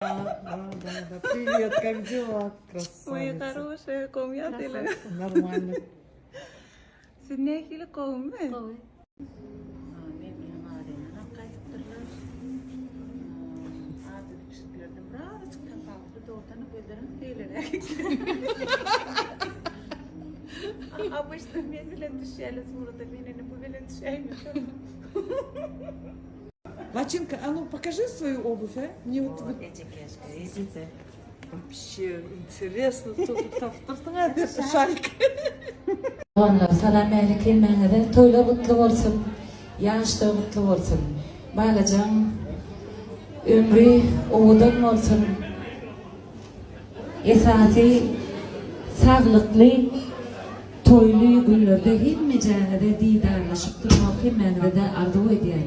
Да, да, да. Привет, как дела, Мои красавица? хорошие, gowmy Нормально. Siz nähili gowmy? Gowy. Men bilen Arenanam gaýdypdyrlar. Ady pişiklerden birazajyk tapawutly dogrudanam gözlerem beýleräk eken. Обычно men bilen düşýärler surata, men indi bu bilen düşäýmesem. Лачинка, а ну покажи свою обувь, а? Мне вот, вот Ejekeška, ejize. вообще интересно, тут tapdyrsyň шарик. Doganlar salam älik hemmäňize toýlar gutly bolsun ýaşlar gutly bolsun balajaň ömri owadan bolsun esasy saglykly toýly günlerde hemmejäňize didarlaşyp durmak hemmäňizede arzuw edýän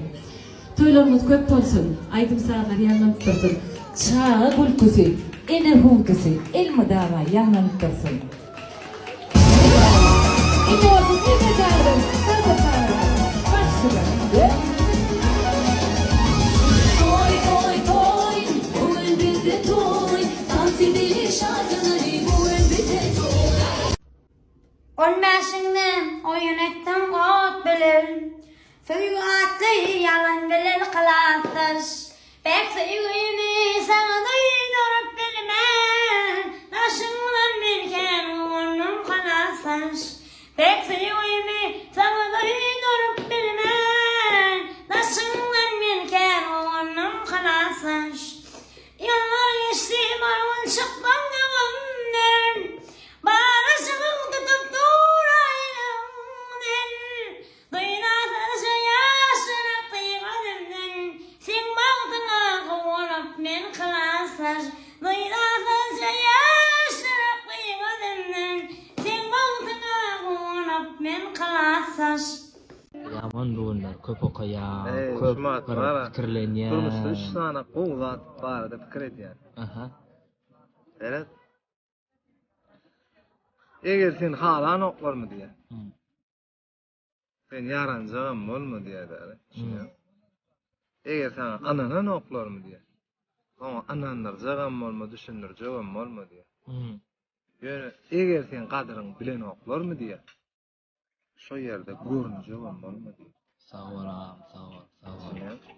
toýlaryňyz köp bolsun aýdym sazlar ýaňlanyp dursun çaga gülküsi ene hüwdüsi elmydama ýaňlanyp dursun. Indi bolsa hemmejaňyzy tansa çagyrýan. Başlyga. Toý toý toý, bu gün bizde toý, Tans edeli şatlanaly bu gün bizde toý. On bäşiňde oýun etdiň ot bilen, Söýgi atly ýalan bilen klasdaş. Päk söýgimi saňa duýduryp bilmen, Daşyňdan men kän guwandym halasdaş. Päk söýgimi saňa duýduryp bilmen, Daşyňdan men kän guwandym halasdaş. Ýyllar geçdi bargyn çykdym göwümden, Bar yşgyň tutup dur aýlygyňdan. Gynansajy ýaşlar akdy gözümden, Seň bagtyňa guwanyp men klasdaş. Gynansajy ýaşlar akdy gözümden, Seň bagtyňa guwanyp men klasdaş. Ýaman bu günler köp okaýan, Eý, köp şumat bir bar-a. pikirlenýän. Durmuşda üç sany gowy zat barada pikir edýän. Aha. Seret. Eger sen halanoklarmy diýýär. Hmm. Sen ýaranjagam bolma diýýär däli. Düşünýäňmi? Eger saňa ynananoklarmy diýýär. Oňa ynandyrjagam bolma, düşündirjegem bolma diýýär. Hmm. Ýöne eger sen gadyryňy bilenoklarmy diýýär. Şo ýerde görünjegem bolma diýýär. Sag bol agam, sag bol, sag bol. Düşünýäňmi?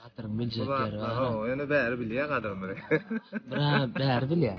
Gadyryňy Bu biljek ýeri zatlar, bar. hawa, ýöne bäri bilýär gadyrymy. Bira bäri bilýär.